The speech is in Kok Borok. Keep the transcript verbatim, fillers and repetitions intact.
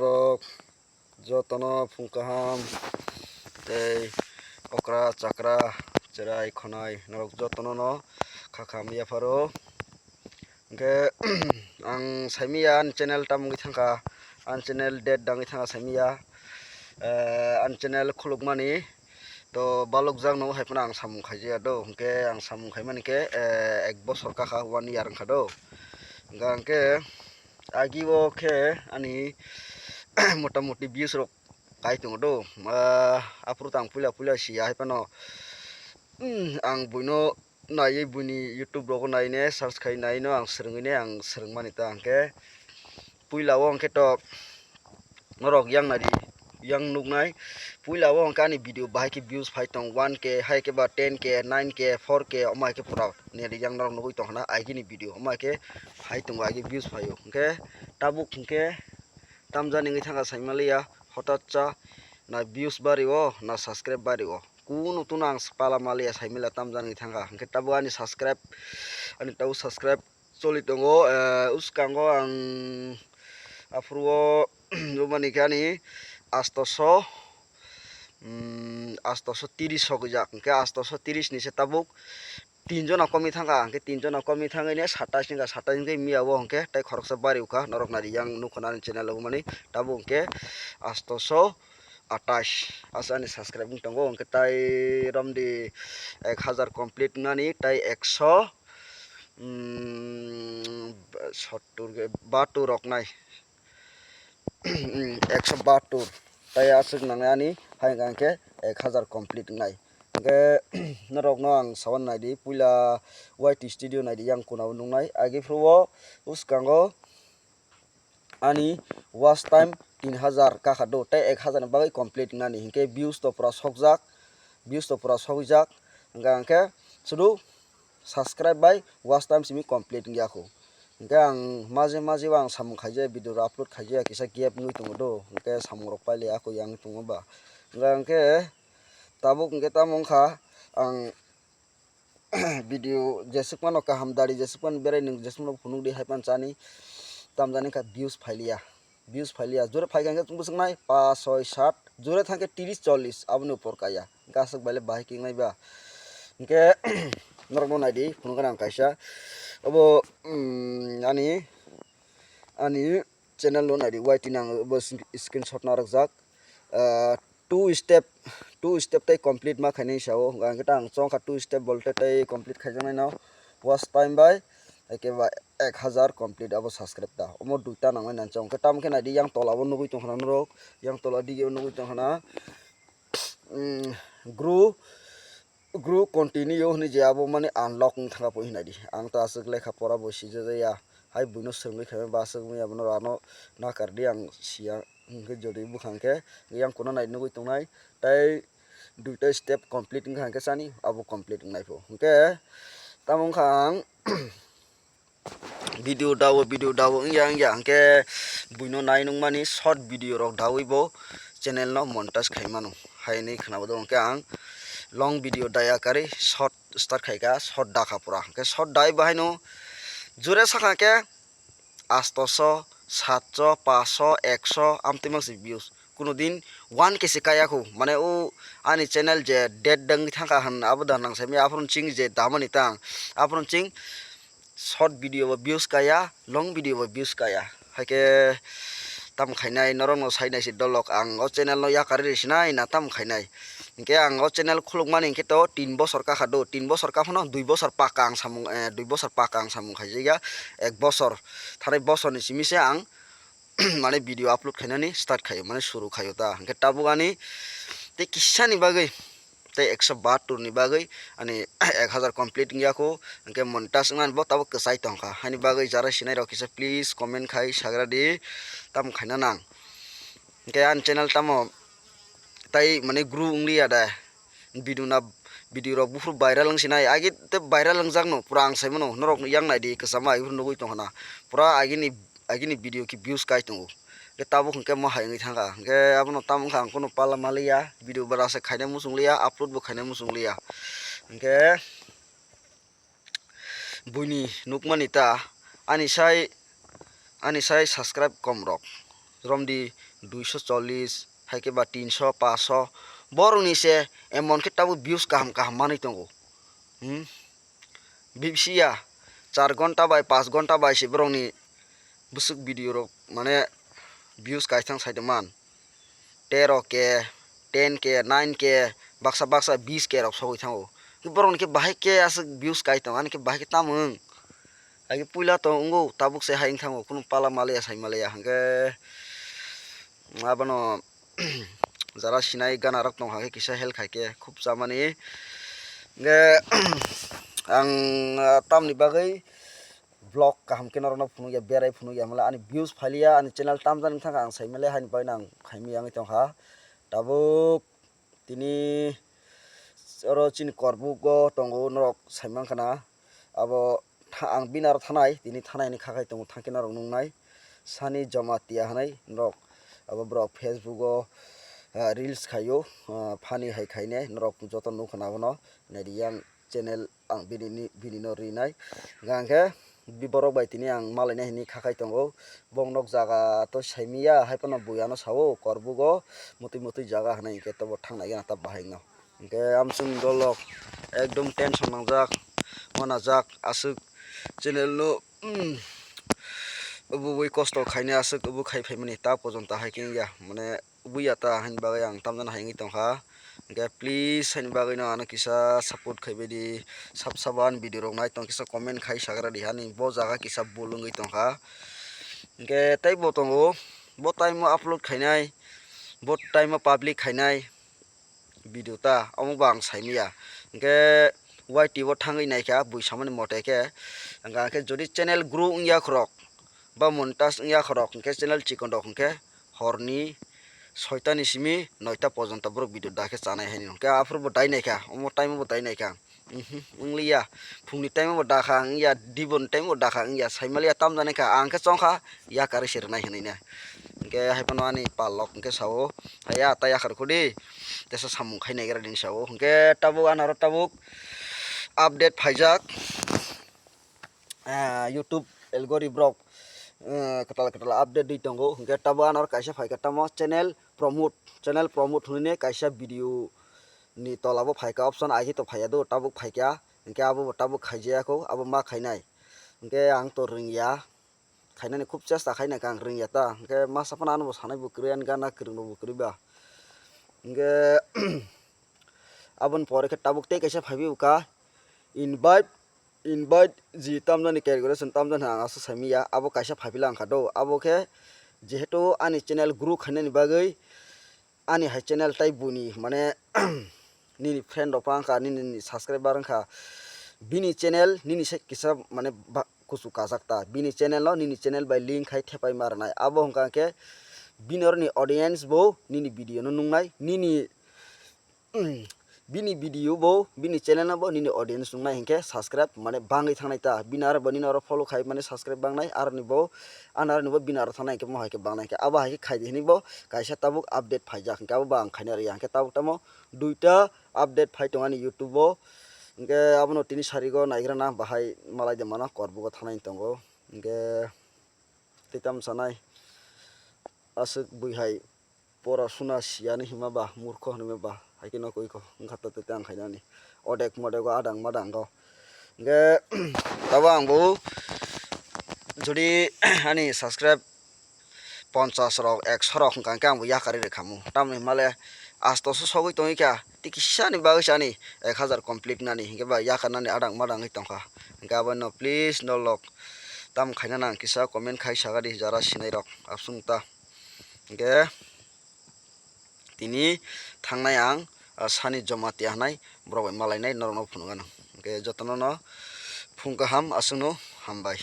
Rok jotono phung kaham tei okra chakra cherai khonai norok jotono no kha kaham yapharo. Hwnkhe ang saimanya ani channel tamo wngwi thangkha, ani channel date dangwi thangkha saimanya, eh, ani channel khulukmani to balokjak no hai phano ang samung khaijaya do, hwnkhe ang samung khaimani khe, eh, ek bosor kakha, one year wngkha do. Hwnkhe ang khe agi o khe ani motamoti views rok kai tongo do. Ah, aphuru tang puila puila siya hai phano, hmm, ang buino naiwi buini YouTube rogo naine search khai naino ang swrwngwine ang swrwngmani ta hwnkhe puila o hwnkhe to norok yang nari yang nuknai. Puila o hwnkhe ani video bahai khe views phai tong one K hai khe ba ten K, nine K, four K omo hai khe pura neri yang norok nugwi tongkhana aigini video omo hai khe phai tongo aigi views phaio hwnkhe tabuk hwnkhe tamjani wngwi thangkha saimaliya hotat cha na views bario na subscribe bario. Kunu tunu ang pala maliya saimaliya tamjani thangkha. Hwnkhe tabuk ani subscribe, ani tabuk subscribe choli tongo, eh, uskango ang aphuru o rwmani khe ani astoso, mm, astoso tiris sogwijak. Hwnkhe astoso tiris ni se tabuk tin jona komwi thangkha, hwnkhe tin jona komwi thangwi ne satais wngkha, satais wngkhe miya o hwnkhe tei khoroksa bari wkha norok nari yang nukha ani channel o mani tabuk hwnkhe astoso atais asa ani subscribe wng tongo, hwnkhe tai romdi ek hazar complete wngnani tai ekso, mm, sottur ge-, batur rok nai. Ekso batur tai aswk nangnai ani hai hwnkha hwnkhe ek hazar complete wngnai. Hwnkhe norokno ang sawan naidi puila Y T studio naidi yang kunao nuknai agi phuru o uskango ani watch time tin hazar kakha do tei ek hazar ni bagwi complete wngnani hwnkhe views to pura sokjak, views to pura sokjak hwnkha hwnkhe sudu subscribe bai watch time simi complete wngya kho. Hwnkhe ang maje maje o ang samung khaijaya, video rok upload khaijaya, kisa gap wngwi tongo do, hwnkhe samung rok pailai ya kho yang tongo ba. Hwnkha hwnkhe tabuk hwnkhe tamo wngkha ang video jeswk phano kaham dari, jeswk phano berai nwng, jeswk phano phunuk di hai phano chani tamjani kha views phailiya. Views phailiya, jora phaikha hwnkhe bwswknai pas, soi, sat, jora thangkhe tiris, chollish, aboni upor kaya. Hwnkhe aswk baile bahai khe wngnai ba. Hwnkhe norokno naidi, phunukgana ang kaisa. Obo, mm, ani, ani channel no naidi, Y T nang bo screenshot narwkjak. Ah, two step, two step tei complete ma khainai sao. Hwnkhe ta ang chongkha two step bolte tei complete khaijaknai no. Watch time bai, eke ba ek hazar complete abo subscribe ta. Omo duita nangmani ang chong. Hwnkhe tamo khe naidi yang tola o nugwi tongkhana norok. Yang tola dige o nugwi tongkhana. Mm, grow, grow continue hwnwi je abo mani unlock wng thangkha po hinai di. Ang ta aswk lekha pora bo sijajaya. Hai buino swrwngwi khaimani ba aswk wngya bono rano nakar di ang siya. Hwnkhe jodi bwkhang khe yang kuno nai nugwi tongnai. Tai duita step complete wngkha hwnkhe chani abo complete wngnai po. Hwnkhe tamo wngkha ang video dao, video dao wngya wngya hwnkhe buino nai nukmani short video rok dawi bo channel no monetize khai mano. Hai hinwi khwnabo do hwnkhe ang long video daya karwi short start khaikha, short dakha pura. Hwnkhe short dai bahaino jora sakha khe astoso, satso, paso, ekso amtwi mangsi views. Kuno din one K se kaya kho. Mane o ani channel je date dangwi thangkha hwn abo da nang saimaya aphuru ching je damani tang. Aphuru ching short video bo views kaya, long video bo views kaya. Haikhe tamo khainai norokno sainai se dolok ang o channel no yakarwi sinai na tamo khainai. Hwnkhe ang o channel khulukmani hwnkhe to tin bosor kakha do, tin bosor kaphano dui bosor paka ang samung, eh, dui bosor paka ang samung khaijak ya, ek bosor, thanai bosorni simi se ang mane video upload khainani start khaio, mane suru khaio ta. Hwnkhe tabuk ani tei kisani bagwi, tei ekso bahatur ni bagwi ani ek hazar complete wngya kho, hwnkhe monetize wngnani bo tabuk kwchai tongkha. Haini bagwi jara sinai rok kisa please comment khai sagra di, tamo khaina nang. Hwnkhe ani channel tamo tai mane grow wngliya da. Video na, video rok buphuru viral wngsinai. Agi tei viral wngjakno pura ang saimano. Norok yang naidi kwchama agi phuru nugwi tongkhana. Pura agini, agini video khe views kai tongo. Hwnkhe tabuk hwnkhe mo hai wngwi thangkha. Hwnkhe abono tamo wngkha ang kheno pala maliya. Video bara se khaina muchungliya, upload bo khaina muchungliya. Hwnkhe buini nukmani ta ani sai, ani sai subscribe kom rok. romdi duiso chollis, hai khe ba tinso, paso, borokni se emon khe tabuk views kaham kaham manwi tongo. Hmm? Bibisi ya, char gonta bai, panch gonta bai se borokni bwswk video rok, mane, views kaithang sai tongman. Tero K, ten K, nine K, baksa baksa bis K rok sogwi thango. Borokni khe bahai khe aswk views kai tong, ani khe bahai khe tamo wng? Hai khe puila tong wngo, tabuk se hai wng thango, kunu pala maliya sai maliya, hwnkhe abono jara sinai gana rok tong, hai khe kisa help khai khe khub chamani. Hwnkhe ang, ah, tamni bagwi vlog kaham khe norokno phunukya, berai phunukya, hwnle ani views phailiya, ani channel tamjani thangkha ang saimale, haini bagwino ang khaimwi yangwi tongkha. Tabuk tini oro chini Korbugo tongo, norok saimankha na. Abo tha-, ang bini aro thanai, tini thanai hinwi khakhai tongo, thangkhe norok nuknai. Sani Jamatia hinwi norok, abo borok Facebook o, ah, reels khaio, ah, funny hai khainai, norok joto nukkha na abono, naidi yang channel ang bini ni, bini no rinai. Hwnkhe bi borok bai tini ang malaina hinwi khakhai tongo. Bong nok jaga to saimiya, hai phano buya no sao, Korbugo mutui mutui jaga hinwi hwnkhe tobo thangnai gana ta bahai no. Hwnkhe amsung dolok ekdom tension nangjak, manajak, aswk channel no, mm, obo bai kosto khainai, aswk obo khai phaimani ta pojonta hai khe wngya, mane, buya ta haini bagwi ang tamjani hai wngwi tongkha. Hwnkhe please haini bagwino ano kisa support khaibaidi, sab sabo ani video rok nai tong kisa comment khai sagra di, ani bo jaga kisa bul wngwi tongkha. Hwnkhe tei bo tongo, bo time o upload khainai, bo time o public khainai video ta, omo bo ang saimanya. Hwnkhe Y T o thangwi naikha bui samani mote khe, hwnkhe jodi channel grow wngya khorok, ba monetize wngya khorok, hwnkhe channel chikon rok hwnkhe horni soita ni simi noita pojonto borok video dakhe chanai haino. Hwnkhe aphuru bo dai naikha, omo time o bo dai naikha. Mhm, wngliya. Phungni time o bo dakha wngya, diboni time o bo dakha wngya, saimaliya tamjani kha, ang khe chongkha yakarwi se rwnai hinwi na. Hwnkhe hai phano ani pal rok hwnkhe sao, "Haiya, ta yakar khudi, tesa samung khai naigra di," hinwi sao. Hwnkhe tabuk anaro tabuk update phaijak. Ah, YouTube algorithm rok, eh, kwtal kwtal update di tongo. Hwnkhe tabuk ano kaisa phaikha tamo channel promote, channel promote hwnwi kaisa video ni tola bo phaikha option, ai khe to phaiya do, tabuk phaikha. Hwnkhe abo bo tabuk khaijaya kho, abo ma khainai. Hwnkhe ang to rwngya, khainani khub chesta khaina khe ang rwngya ta. Hwnkhe masa phano ano bo sanai bo kwrwi, ani gana kwrwng rok bo kwrwi ba. Hwnkhe aboni pore khe tabuk tei kaisa phaiwi wngkha invite, invite ji tamjani calculation tamjani ang aswk saimanya, abo kaisa phaipila wngkha do, abo khe jehetu ani channel grow khainani bagwi ani hai channel tai buini mane nini friend rok wngkha, nini subscriber wngkha, bini channel nini se kisa mane ba-, kuchuk kajak ta, bini channel no nini channel bai link khai thepai ma rwnai, abo wngkha khe bini oroni audience bo nini video no nungnai, nini bini video bo, bini channel no bo nini audience nungnai hinkhe subscribe mane bangwi thangnai ta. Bini aro bo nini oro follow khai mane subscribe bangnai, aroni bo, ani aroni bo bini aro thangnai hinkhe mohai khe bangnai hinkhe abo hai khe khaidi hinwi bo kaisa tabuk update phaijak hinkhe abo bo ang khaina rwya hinkhe tabuk tamo duita update phai tongo ani YouTube o. Hinkhe abono tini sarigo naigrana bahai malai de mano Korbugo thangnai tongo. Hinkhe tei tamo sanai aswk bui hai pora suna siyani hima ba, murkho hinwi ba, hai khe no koi kho, wngkha to tei ang khainani. Odek modego adang madang go. Hinkhe tabo ang bo jodi ani subscribe ponchas rok, ekso rok hwnkha hinkhe ang bo yakarwi rwkhamu. Tamoni himale asto so sogwi tongwi kha, tei kisani bagwi se ani ek hazar complete nani hinkhe ba yakarnani adang madang wngwi tongkha. Hinkhe abono please norok tamo khaina nang kisa comment khai saga di jara sinai rok, absung ta. Hinkhe tini thangnai ang, ah, Sani Jamatia hinai borok bai malainai norokno phunukgano. Hinkhe jotono no phung kaham, aswkno hambai.